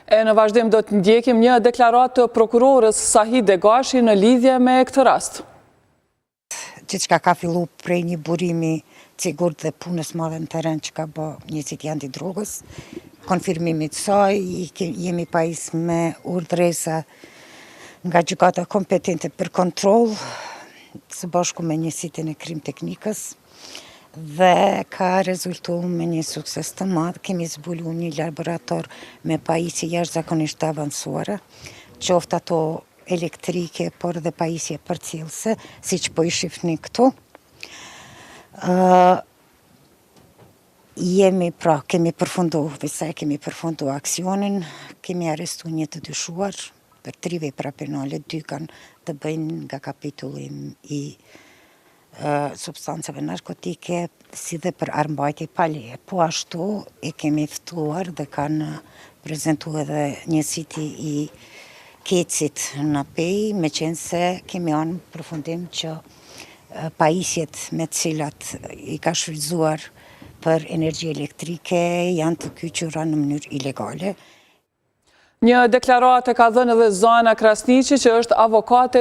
E në vazhdim do të ndjekim një deklaratë të prokurores Sahide Gashi në lidhje me këtë rast. Gjithçka ka fillu prej një burimi sigurt dhe punës madhe në teren që ka bo njësiti antidrogës. Konfirmimit saj, jemi pajis me urdhresa nga gjykata kompetente për kontroll, së bashku me njësitin e krim teknikës, dhe ka rezultu me një sukses të madh. Kemi zbulu një laborator me pajisje jashtëzakonisht të avancuara, qoftë ato elektrike, por dhe pajisje përcjellëse, siç po i shifni këtu. Jemi pra, kemi përfundu, veç kemi përfundu aksionin, kemi arrestu një të dyshuar për tri vepra penale, dy kanë të bëjnë nga kapitulli i substancave narkotike, si dhe për armbajtje pa leje. Po ashtu e kemi ftuar dhe kanë prezentu edhe njësiti i KEDS-it në Pejë, me qenë se kemi ardh në përfundim që pajisjet me cilat i ka shfrytëzuar për energji elektrike janë të kyçura në mënyrë ilegale. Një deklaratë e ka dhënë edhe Zana Krasniqi që është avokate.